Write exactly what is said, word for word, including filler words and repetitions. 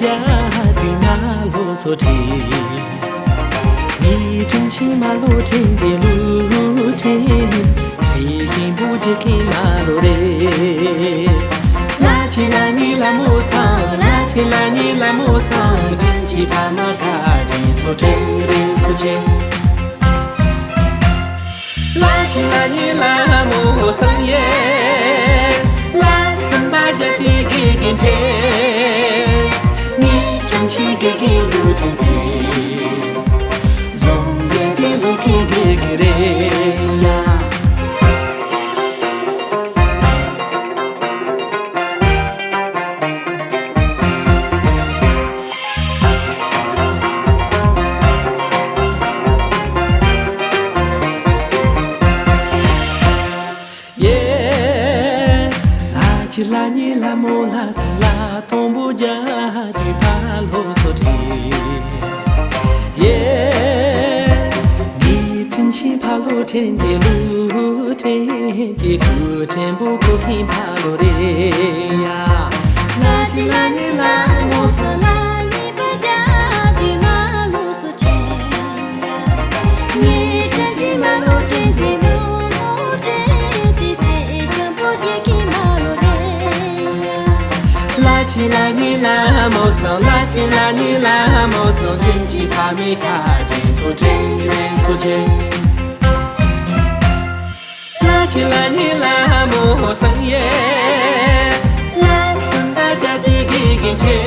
ཡ་དུས་མ་ལོ་སོ་ཁྲེ། ངའི་དྲིན་ཆེན་མ་ལོ་ཁྲེན་ཏེ་ལུ་ཁྲེན། སེམས་ཤིང་བུ་རྒྱུ་ཁེ་མ་ལོ་རེ། ལ་ཆི་ལ་ཉི་ལ་མོ་སང་། ལ་ཆི་ལ་ཉི་ལ་མོ་སང་། དྲིན་ཆེ་ཕ་མ་ཁ་དྲིན་སོ་ཁྲེན་རེ་སོ་ཆེ། ལ་ཆི་ལ་ཉི་ལ་མོ་སང་ཡེ། ལ་སམ་པ་ཇ་ཏི་གི་གི་ཆེ། ངའི་དྲིན་ཆེ་གི་གི་ལུ་ཆེ་ཏེ། ཟོང་གི་གི་ལུ་གི་གི་གི་རེ་ཡ། ཡེ། ལ་ཆི་ལ་ཉི་ལ་མོ་ལ་སང་ལ་དང་པོ་རྒྱ་དུས་ཕ་ལོ་སོ་ཁྲེ། ཡེ། ངའི་དྲིན་ཆེན་ཕ་ལོ་ཁྲེན་ཏེ་ལུ་ཁྲེན་ཏེ་ཁུ་ཁྲེན་པོ་ཁུ་ཁིན་ཕ་ལོ་རེ་ཡ། ལ་ཆི་ལ་ཉི་ལ་མོ་སང་ལ་ཉི་པ་རྒྱ་དུས་མ་ལོ་སོ་ཁྲེན་ཡ། ངའི་དྲིན་ཆེན་མ་ལོ་ཁྲེན་ཏེ་ལུ་མོ་ཁྲེན་ཏེ་སེ་ཤམ་པོ་རྒྱ་ཁིན་མ་ལོ་རེ་ཡ། ལ་ཆི་ལ་ཉི་ལ་མོ་སང་། ལ་ཆི་ལ་ཉི་ལ་མོ་སང་། དྲིན་ཆེ་ཕ་མའི་ཁ་དྲིན་སོ་ཁྲེན་རེ་སོ་ཆེ། ལ་ཆི་ལ་ཉི་ལ་མོ་སང་ཡེ། ལ་སམ་པ་ཇ་ཏི་གི་གི་ཆེ།